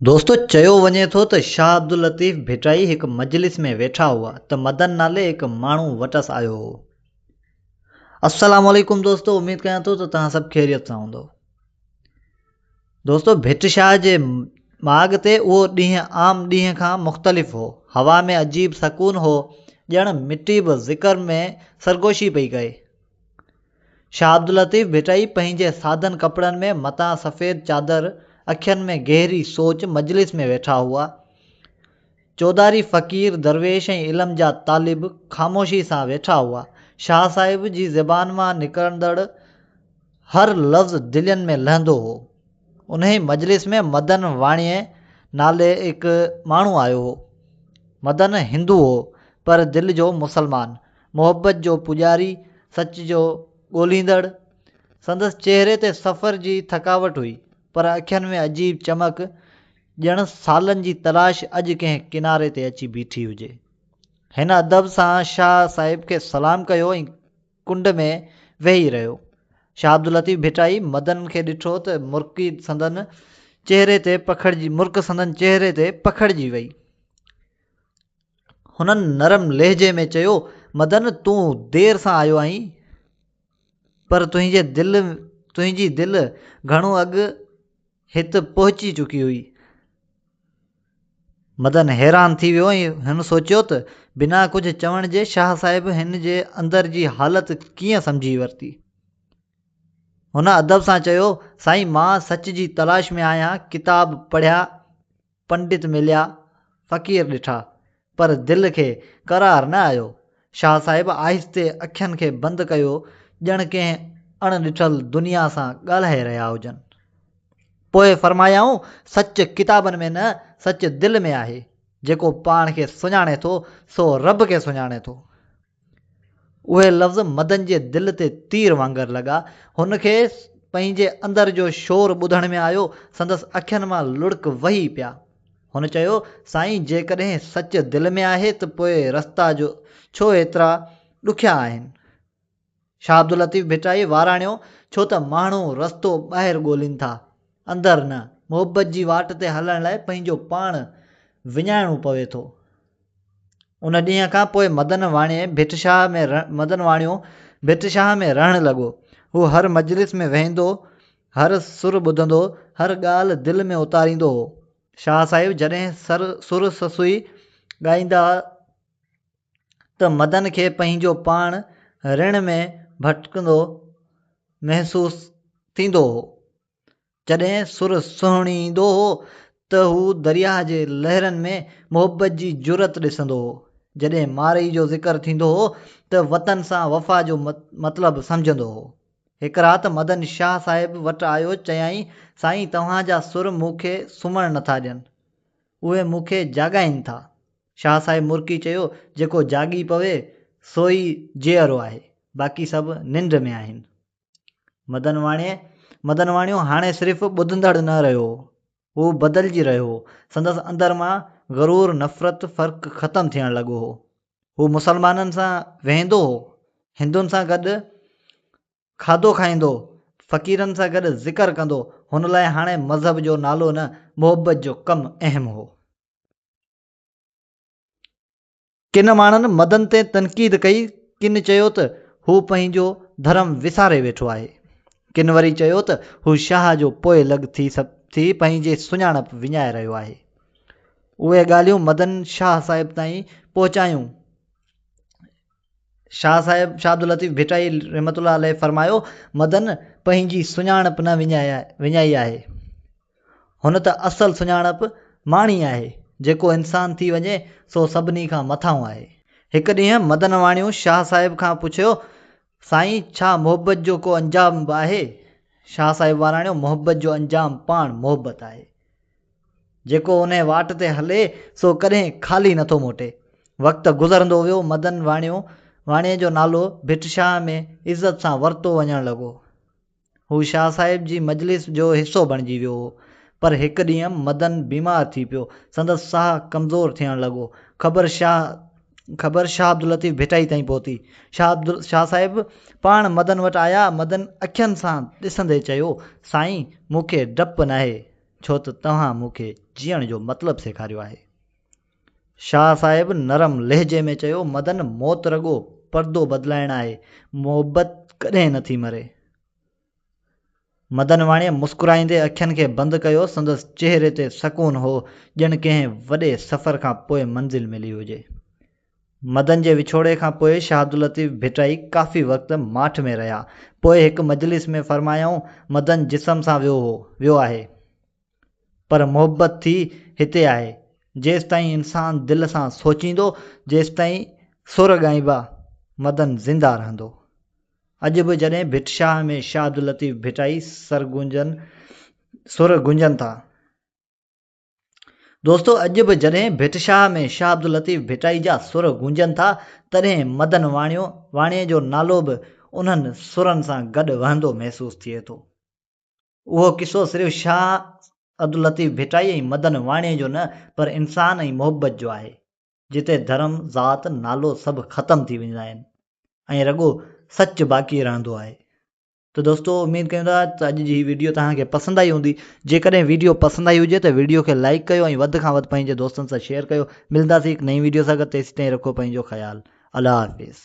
دوستو چيو وڃي ٿو ته شاهه عبداللطيف ڀٽائي هڪ مجلس ۾ ويٺا هئا ته مدن نالي هڪ ماڻهو وٽس آيو هو. السلام عليڪم دوستو اميد ڪيان ٿو ته توهان سڀ خيريت سان هوندو. دوستو ڀٽ شاهه جي ماڳ تي اهو ڏينهن عام ڏينهن کان مختلف هو. هوا ۾ عجيب سڪون هو ڄڻ مٽي به ذڪر ۾ سرگوشي پئي ڪئي. شاهه عبداللطيف ڀٽائي پنهنجي سادن ڪپڙن ۾ مٿان سفيد چادر، اکين ۾ گهري سوچ مجلس ۾ ويٺا هئا. چوڌاري فقير، درويش ۽ علم جا طالب خاموشي سان ويٺا هئا. شاهه صاحب جي زبان مان نڪرندڙ هر لفظ دلين ۾ لهندو هو. انهيء مجلس ۾ مدن واڻيي نالي هڪ ماڻهو آيو هو. مدن هندو هو، پر دل جو مسلمان. محبت جو پوڄاري، سچ جو ڳوليندڙ. سندس چهري تي سفر جي ٿڪاوٽ هئي، پر اکين ۾ عجيب چمڪ، ڄڻ سالن جي تلاش اڄ ڪنهن ڪناري تي اچي بيٺي هجي. هن ادب سان شاهه صاحب کي سلام ڪيو ۽ ڪنڊ ۾ ويهي رهيو. شاهه عبداللطيف ڀٽائي مدن کي ڏٺو ته مرڪي سندن چهري تي پکڙجي مرڪ سندن چهري تي پکڙجي وئي. هنن نرم لهجي ۾ چيو، مدن تون دير سان آيو آهين، پر تنهنجي دل تنهنجي دل گهڻو اڳ هت پهچي چڪي هئي. مدن حيران ٿي ويو ۽ هن سوچيو ته بنا ڪجهه چوڻ جي شاهه صاحب هن جي اندر جي حالت ڪيئن سمجهي ورتي. هن ادب سان چيو، سائين مان سچ جي تلاش ۾ آهيان، ڪتاب پڙهيا، پنڊت مليا، فقير ڏٺا، پر دل کي قرار نه آيو. شاهه صاحب آهستي اکين کي بند ڪيو ڄڻ ڪنهن اڻ ڏٺل دنيا سان ڳالهائي رهيا هجن. پوء فرمايائون، سچ ڪتابن ۾ نه، سچ دل ۾ آهي. جيڪو پاڻ کي سڃاڻي ٿو، سو رب کي سڃاڻي ٿو. اهي لفظ مدن جي دل تي تير وانگر لڳا. هن کي پنهنجي اندر جو شور ٻڌڻ ۾ آيو. سندس اکين مان لڙڪ وهي پيا. هن چيو، سائين جيڪڏهن سچ دل ۾ آهي ته پوء رستا جو ڇو ايترا ڏکيا آهن؟ شاهه عبداللطيف ڀٽائي واراڻيو، ڇو ته ماڻهو رستو ٻاهر ڳولين ٿا، اندر نه. محبت جي واٽ تي هلڻ لاء پنهنجو پاڻ وڃائڻو پوي ٿو. ان ڏينهن کان پوء مدن واڻيي ڀٽ شاهه ۾ مدن واڻيو ڀٽ شاهه ۾ رهڻ لڳو. هو هر مجلس ۾ ويهندو، هر سر ٻڌندو، هر ڳالهه دل ۾ اتاريندو هو. شاهه صاحب جڏهن سر سر سسئي ڳائيندا ته مدن کي پنهنجو پاڻ رڻ ۾ ڀٽڪندو محسوس ٿيندو هو. جڏهن سر سهڻي ايندو هو ته هو درياهه جي لهرن ۾ محبت جي جرئت ڏسندو هو. جڏهن مارئي جو ذڪر ٿيندو هو ته وطن سان وفا جو مطلب سمجهندو هو. هڪ رات مدن شاهه صاحب وٽ آيو چيائين، سائين توهان جا سر مون کي سمهڻ نٿا ڏين. اهي مون کي جاڳائين ٿا. شاهه صاحب مرڪي چيو، جيڪو جاڳي پوي سو ئي جيئرو آهي، باقي سڀ ننڊ ۾ آهن. مدن واڻيي، مدن واڻيو هاڻي صرف ٻڌندڙ نه رهيو هو، هو بدلجي رهيو هو. سندس اندر مان غرور، نفرت، فرق ختم ٿيڻ لڳو هو. هو مسلمانن سان ويهندو هو، هندن سان گڏ کاڌو کائيندو، فقيرن سان گڏ ذڪر ڪندو. هن لاء هاڻي مذهب جو نالو نه، محبت جو ڪم اهم هو. ڪن ماڻهن مدن تي تنقيد ڪئي، ڪن چيو ته هو پنهنجو ڌرم وساري ويٺو آهي. ڪن وري چيو ته هو شاهه جو پوئلڳ ٿي ٿي پنهنجي سڃاڻپ وڃائي رهيو آهي. اهي ڳالهيون مدن شاهه صاحب تائين پهچايون. شاهه صاحب شاهه عبداللطيف ڀٽائي رحمة الله عليه فرمايو، مدن پنهنجي سڃاڻپ نه وڃائي آهي. هن ته اصل سڃاڻپ ماڻي آهي، جيڪو انسان ٿي وڃي سو سڀني کان مٿانهون آهي. هڪ ڏينهن مدن واڻيو شاهه صاحب کان پڇيو، سائين ڇا محبت جو ڪو انجام به آهي؟ شاهه صاحب واراڻيو، محبت جو انجام پاڻ محبت آهي. جيڪو انهي واٽ تي هلي سو ڪڏهن خالي نٿو موٽي. وقت گذرندو ويو، مدن واڻيو واڻيي جو نالو ڀٽ شاهه ۾ عزت سان ورتو وڃڻ لڳو. هو شاهه صاحب جي مجلس جو حصو بڻجي ويو هو. پر هڪ ڏينهن مدن بيمار ٿي پيو. سندس ساهه ڪمزور ٿيڻ لڳو. خبر شاهه خبر شاهه عبداللطيف ڀٽائي تائين پهتي. شاهه شاهه صاحب پاڻ مدن وٽ آيا. مدن اکين سان ڏسندي چيو، سائين، مون کي ڊپ ناهي. ڇو ته توهان مون کي جيئڻ جو مطلب سيکاريو آهي. شاهه صاحب نرم لهجي ۾ چيو، مدن، موت رڳو پردو بدلائڻ آهي، محبت ڪڏهن نٿي مري. مدن واڻيي مسڪرائيندي اکين کي بند ڪيو، سندس چهري تي سڪون هو، ڄڻ ڪنهن وڏي سفر کان پوء منزل ملي هجي. مدن جي وڇوڙي کان پوء شاهه عبداللطيف ڀٽائي ڪافي وقت ماٺ ۾ رهيا. پوء هڪ مجلس ۾ فرمايائون، مدن جسم سان ويو هو، ويو آهي. پر محبت ٿي هتي آهي. جيستائين انسان دل سان سوچيندو، جيستائين سر ڳائينبا، مدن زنده رهندو. اڄ به جڏهن ڀٽ شاهه ۾ شاهه عبداللطيف ڀٽائي سر گونجن، سر گونجن ٿا. دوستو اڄ به جڏهن ڀٽ شاهه ۾ شاهه عبداللطيف ڀٽائي جا سر گونجن ٿا تڏهن مدن واڻيو واڻيي جو نالو به انهن سرن سان گڏ وهندو محسوس ٿئي ٿو. اهو قصو صرف شاهه عبداللطيف ڀٽائي ۽ مدن واڻيي جو نه پر انسان ۽ محبت جو آهي جتي ڌرم، ذات، نالو سڀ ختم ٿي ويندا آهن ۽ رڳو سچ باقي رهندو آهي. ته دوستو اميد ڪيون ٿا ته اڄ جي هي ويڊيو توهان کي پسند آئي هوندي جيڪڏهن ويڊيو پسند آئي هجي ته ويڊيو کي لائيڪ ڪيو ۽ وڌ کان وڌ پنهنجي دوستن سان شيئر ڪيو ملنداسين هڪ نئين ويڊيو سان گڏ تيسين تائين رکو پنهنجو خيال الله حافظ.